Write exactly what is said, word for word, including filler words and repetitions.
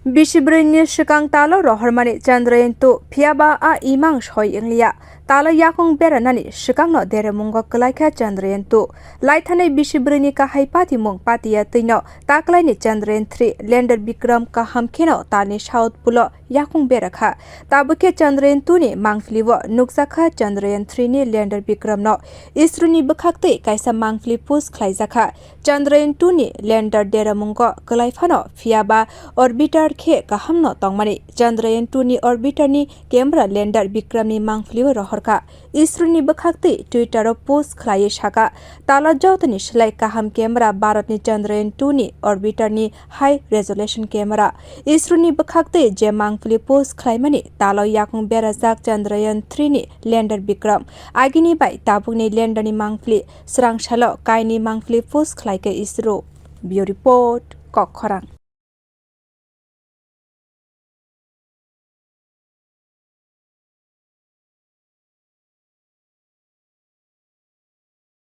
Bisi brwi ni swkang talo rohormani Chandrayaan two, phiyaba a imang soi wngliya. Talo yakung beranani swkangno deremungo kwlaikha Chandrayaan two. Laithanai bisi brwi ni kahai patimung patiya twino taklaini Chandrayaan three lander Vikram kaham kheno talni south polo yakung berakha. Tabukhe Chandrayaan two ni mangpilio nukjakha Chandrayaan three ni lander Vikram no. ISRO ni bwkhaktwi kaisa mangpili push khlaijakha. Chandrayaan two ni lander deramungo kwlai phano, phiyaba orbiter khe kahamno tongmani. Chandrayaan two ni orbiter ni camera lander Vikram ni mangpilio rohorkha. ISRO ni bwkhaktwi Twitter o post khlaiwi sakha, talo jotoni slai kaham camera Bharat ni Chandrayaan two ni orbiter ni high resolution camera. ISRO ni bwkhaktwi je mangpili post khlaimani talo yakung berajak Chandrayaan three ni lander Vikram. Agini bai tabukni lander ni mangpili swrangsalo kaini mangpili post khlaikha ISRO. Bureau Report, Kokkhorang.